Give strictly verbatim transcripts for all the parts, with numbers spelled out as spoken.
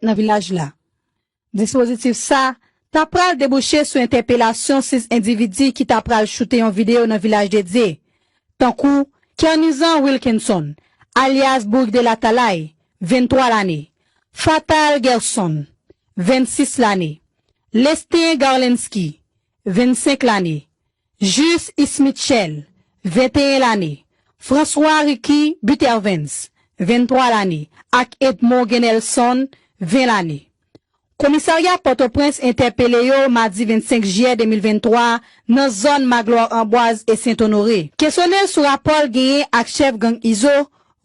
nan vilaj la. Dispozitif sa ta pral debouche sou entèpelasyon sis endividi ki ta pral choute yon videyo nan Vilaj de Dye, tankou Kernizan Wilkinson, alyas Bourik de Latalay, venntwa lane, Fatal Gerson, vennsis lane, Lestin Garlensky, vennsenk lane, Jus Ismitchel, venteyen lane, François Ricky Butervens, venntwa lane, ak Edmond Genelson, ven lane. Komisarya Pòtoprens entèpele yo madi vennsenk jiyè de mil venntwa nan zòn Magloire Amboise e Sent Onore. Kesyone sou rapò l genyen ak chèf gang Izo,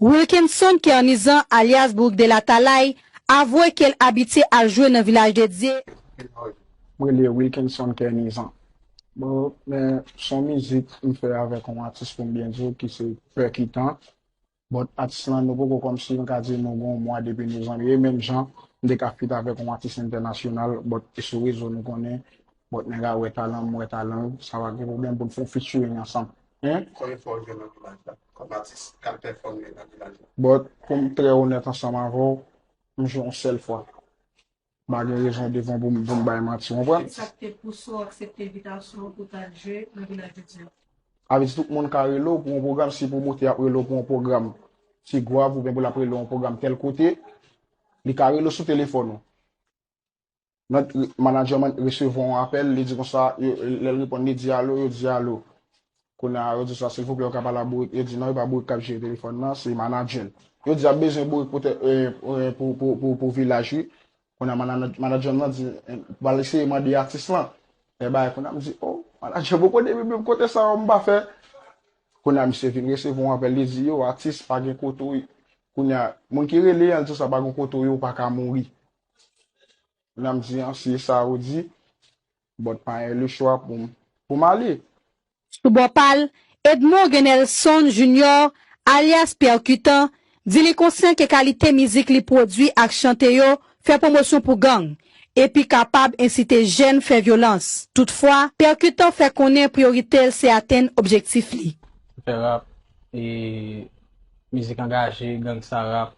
Wilkinson Kernizan alyas Bourik de Latalay, avwe ke l abitye al jwe nan Vilaj de Dye. Mwen rele Wilkinson Kernizan. Bon, men se yon mizik m fè avèk yon atis pou m byen di w ki se Pèkitan. But atis lan nou poko kòmsi nou ka di nou gen yon mwa depi nou zanmi. E menm jan m te ka feat avèk yon atis entènasyonal, but e sou rezo nou konnen, but nèg la wè talan m, m wè talan l, sa pa gen pwoblèm pou n fè yon featuring ansanm. Hein? Konbyen fwa w jwe nan vilaj la kòm atis k ap pèfòme nan vilaj la? But pou m trè onèt ansanm avè w, m jwe yon sèl fwa. M pa gen rezon devan pou m pou m bay manti, w konprann? Sa k te pouse w aksepte envitasyon an pou w t al jwe nan Vilaj de Dye? Avè di tout moun ka rele w pou yon pwogram, si pwomotè ap rele w pou yon pwogram Ti Gwav oubyen pou l ap rele w yon pwogram tèl kote, li ka rele w sou telefòn ou. Nan manadjè man resevwa yon apèl, li di konsa, yo- lè l reponn, li di alo, yo di alo. Kounye a, yo di sa, silvouplè, ou ka pale a Bourik? Yo di non, e pa Bourik k ap jere telefòn nan, se manadjè l. Yo di y ap bezwen Bourik pou, pou, pou, pou, pou vilaj, wi. Kounye a, manadjè m nan di, m al eseye mande atis lan. Lè bagay, kounye a, m di, o, manadjè m poko depi menm kote sa yo m pa fè. Kounye a, misye vin resevwa yon apèl, li di, yo, atis, pa gen kote w. Kounye a, moun ki rele an, l di sa, pa gen kote w ye, ou pa ka mouri. Kounye a, m di, an, si e sa ou di, but pa gen lechwa pou m, pou m ale. Sou bò pa l, Edmond Genelson Junior, alyas Pèkitan, di li konsyan ke kalite mizik li pwodui ak chante yo fè pwomosyon pou gang, epi kapab ensite jèn fè vyolans. Toutfwa, Pèkitan fè konnen priyorite l se atenn objektif li. Fè rap, e, mizik angaje, gangsta rap,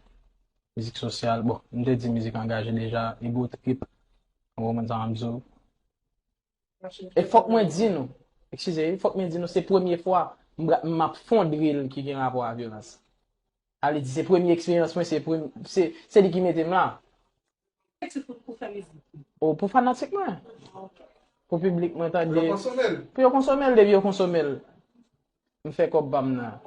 mizik sosyal. Bon, m te di mizik angaje deja, ego trip, ou konprann sa m ap di w. E fòk mwen di nou, eskize, fòk mwen di nou, se premye fwa m ap fon drill ki gen rapò a vyolans. Sa vle di, se premye eksperyans mwen, se, se, se li ki mete m la. Ou pou fanatik mwen. Pou piblik mwen tande. Pou yo konsome l, depi yo konsome l. M fè kòb pa m nan.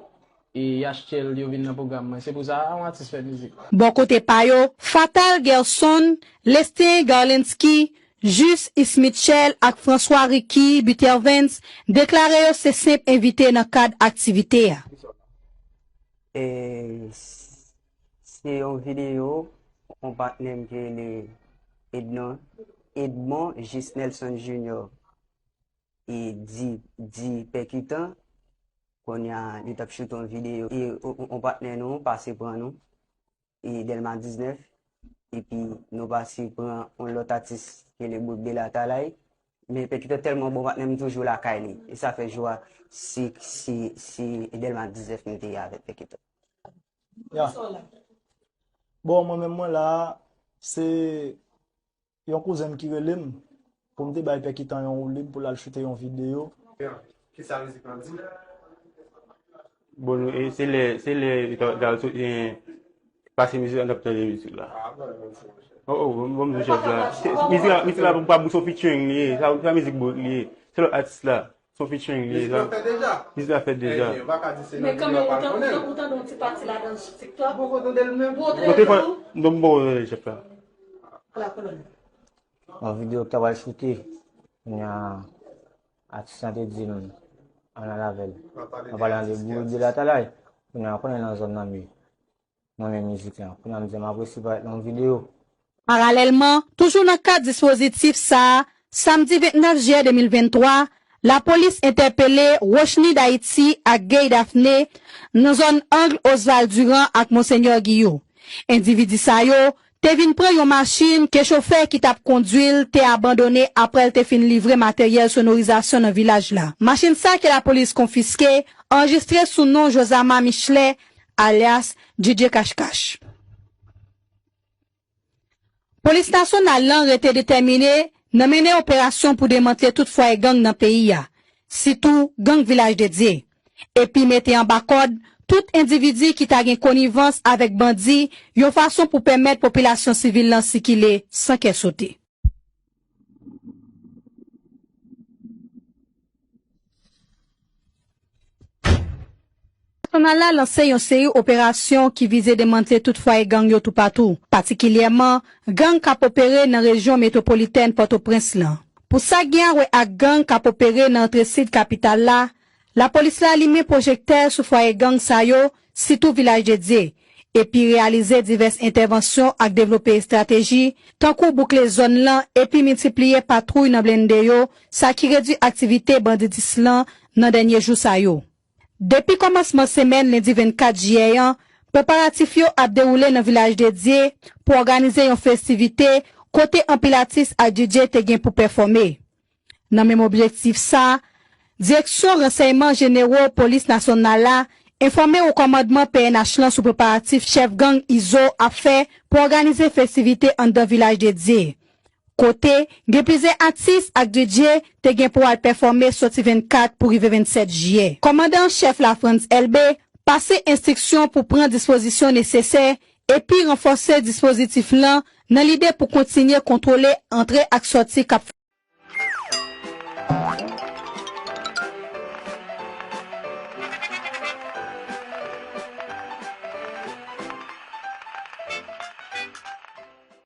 E y achte l, yo vin nan pwogram mwen. Se pou sa, yon atis fè mizik. Bò kote pa yo, Fatal Gerson, Lestin Garlensky, Jus Ismitchel ak François Ricky Butervens deklare yo se senp envite nan kad aktivite a. E se yon videyo yon patnè m ki rele Edmond, Edmond Jus Nelson Junior. e di, di Pèkitan, kounye a li t ap choute yon videyo e yon patnè nou pase pran nou e Dèlma diznèf, epi nou pase pran yon lòt atis ki rele Bob de Latalay, men Pèkitan tèlman bon patnè m toujou lakay li e sa fè jou a se, se, se Dèlma diznèf m te ye avèk Pèkitan. Ya. Bon, mwen menm mwen la, se yon kouzen m ki rele m pou m te bay Pèkitan yon woulib pou l al choute yon videyo. Kisa mizik lan di? Bon, e, se lè, se lè yo t al sot, e, pase mizik la, n ap tande mizik la. Oh, oh, bon, bon, chèf la. Mizik la, mizik la, pa pou son featuring li ye. Sa, sa mizik Bourik li ye. Se lòt atis la. Son featuring li ye. Mizik la fèt deja. Mizik la fèt deja. Ebyen, yo pa ka di se nan videyo a pral konnen l. Ou tande yon ti pati ladan sou TikTok? Ou poko tande l menm? Ou tande l tou? Non, m poko tande l, chèf la. Ala kolonn. Yon videyo ki ta pral choute. Kounye a, atis lan te di m, ann al avè l. Mwen pale de Bourik de Latalay. Kounye a, konnen nan zòn nan m ye. Mwen renmen mizik lan. Kounye a m di m ap resi parèt nan yon videyo. Paralèlman, toujou nan kad dispozitif sa a, samdi vennèf jiyè de mil venntwa, lapolis entèpele Rochny Daïti ak Gay Daphné nan zòn ang Oswald Durand ak Monseigneur Guillot. Endividi sa yo te vin pran yon machin ke chofè ki t ap kondwi l te abandone apre l te fin livre materyèl sonorizasyon nan vilaj la. Machin sa ke lapolis konfiske anrejistre sou non Josama Michelet, alyas Djidje Kachkach. Polis nasyonal lan rete detèmine nan mennen operasyon pou demantle tout fwaye gang nan peyi a, sitou gang Vilaj de Dye, epi mete anba kòd tout endividi ki ta gen konivans avèk bandi yon fason pou pèmèt popilasyon sivil lan sikile san kè sote. Nasyonal la lanse yon seri operasyon ki vize demantle tout fwaye gang yo toupatou, patikilyèman gang k ap opere nan rejyon metwopolitèn Pòtoprens lan. Pou sa k gen a wè ak gang k ap opere nan antre sid kapital la, lapolis la limen pwojektè sou fwaye gang sa yo, sitou Vilaj de Dye, epi reyalize divès entèvansyon ak devlope estrateji, tankou boukle zòn lan epi miltipliye patwouy nan blende yo, sa ki redui aktivite banditis lan nan dènye jou sa yo. Depi kòmansman semèn lendi vennkat jiyè an, preparatif yo ap dewoule nan Vilaj de Dye pou òganize yon festivite kote anpil atis ak D J te gen pou pèfòme. Nan menm objektif sa, Direksyon Ransèyman Jenero Polis Nasyonal la enfòme Wo Kòmandman P N H lan sou preparatif chèf gang Izo ap fè pou òganize festivite anndan Vilaj de Dye, kote gen plizyè atis ak D J te gen pou al pèfòme soti vennkat pou rive vennsèt jiyè. Kòmandan an chèf la, Frantz Elbé, pase enstriksyon pou pran dispozisyon nesesè epi ranfòse dispozitif lan nan lide pou kontinye kontwole antre ak sòti k ap